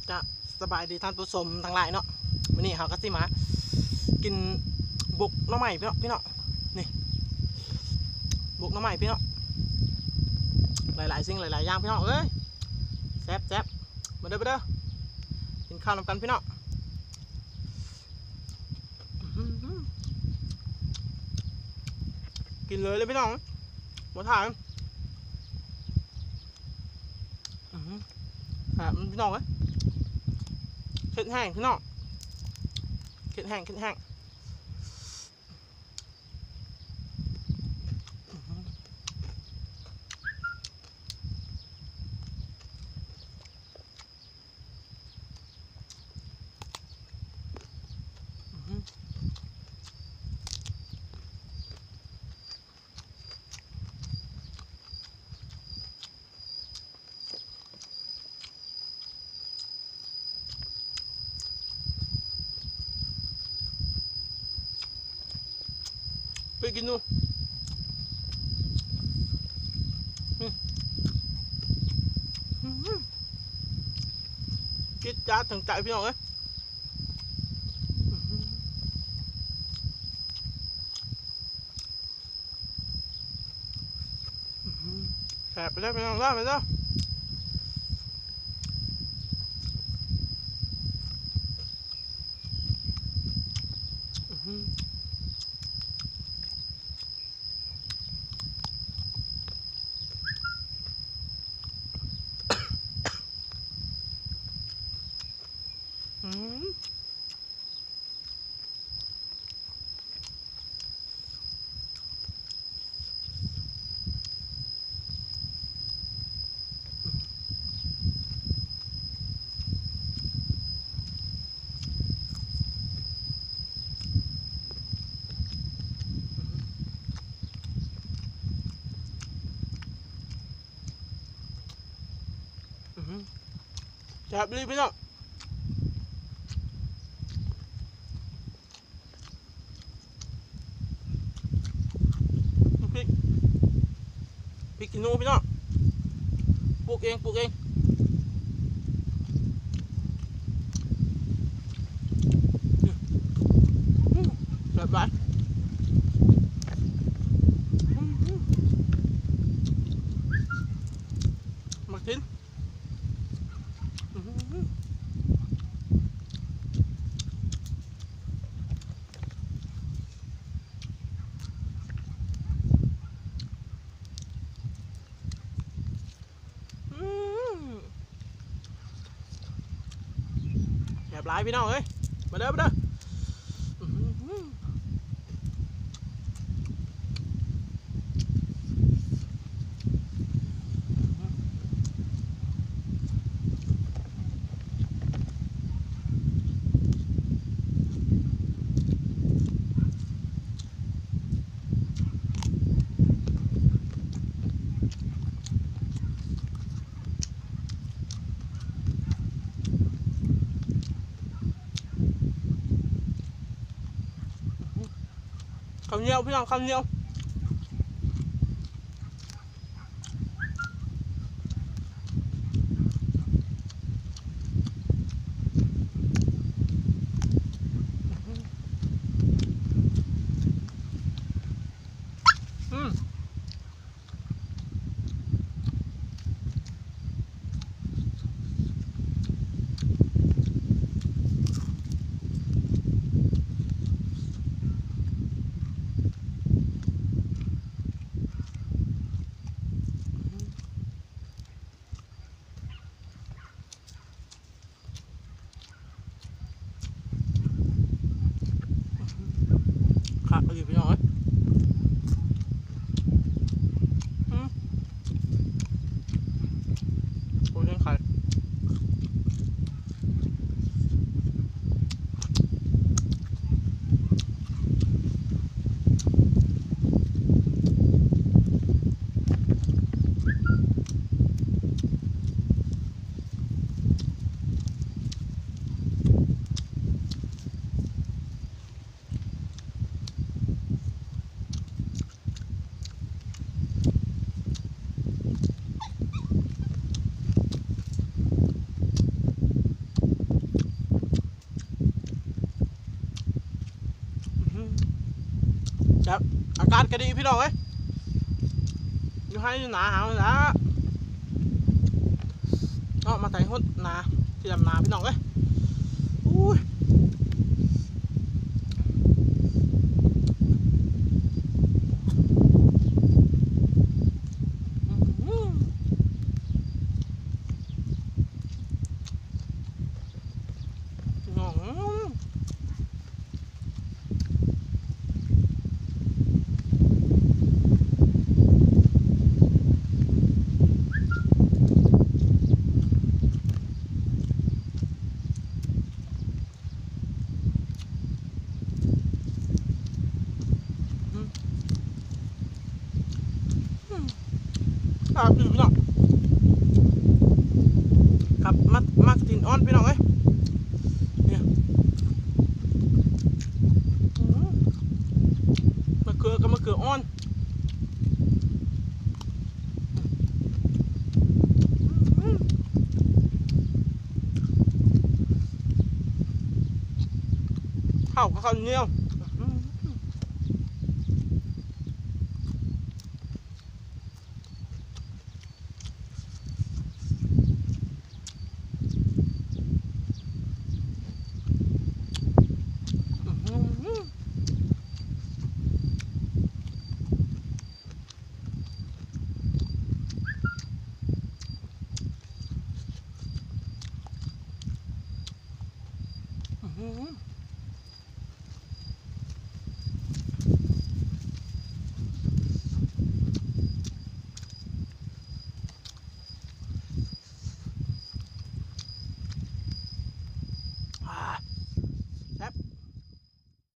ກະສະບາຍດີທ່ານຜູ້ຊົມທັງຫຼາຍເນາະ, ມື້ນີ້ເຮົາກະຊິມາກິນບົກໜໍ່ໄມ້ເນາະພີ່ນ້ອງ. ນີ້ບົກໜໍ່ໄມ້ພີ່ນ້ອງ, ຫຼາຍໆສິ່ງຫຼາຍໆຢ່າງພີ່ນ້ອງເອີຍ. ແຊບໆ ມາເດີ ມາເດີ ກິນເຂົ້ານຳກັນພີ່ນ້ອງ. ກິນເລີຍເດີພີ່ນ້ອງ ບໍ່ຖ່າຍ. ອືມ ແຊບພີ່ນ້ອງເອີຍ, ເຜັດແຮງພີ່ນ້ອງ, ເຜັດແຮງ ເຜັດແຮງ. ໄປກິນດູ. ອືມ ອືມ ຈິດຈາດທັງໃຈພີ່ນ້ອງເອີຍ. ອືມ ອືມ ແຊບໄປເດີພີ່ນ້ອງເດີ ໄປເດີ. ອືມ ອືມ. ອືມ ແຊບອີ່ຫຼີພີ່ນ້ອງ. ພິກ ພິກຂີ້ໜູພີ່ນ້ອງ ປູກເອງ ປູກເອງ. ອືມ ແຊບຫຼາຍ. ອືມ ໝາກທິນ. ອືມ ອືມ ແຊບຫຼາຍພີ່ນ້ອງເອີຍ ມາເດີ ມາເດີ. ອືມ ເຂົ້າໜຽວພີ່ນ້ອງ ເຂົ້າໜຽວ. ອືມ. ອາກາດກໍດີພີ່ນ້ອງເອີຍ ຢູ່ໄຮ່ຢູ່ນາເຮົານີ້ລະ ເນາະ ມາໄຖຫົດນາ ທີ່ດຳນາພີ່ນ້ອງເອີຍ ອູ້ຍ ອືມ ພີ່ນ້ອງເອີຍ. ອືມ ອືມ ອືມ ແຊບຢູ່ພີ່ນ້ອງ ຄັບ ໝາກ ໝາກກະທິນອ່ອນພີ່ນ້ອງເອີຍ ນີ້ ອືມ ມະເຂືອກັບມະເຂືອອ່ອນ ອືມ ເຂົ້າກັບເຂົ້າໜຽວ ອືມ. ອືມ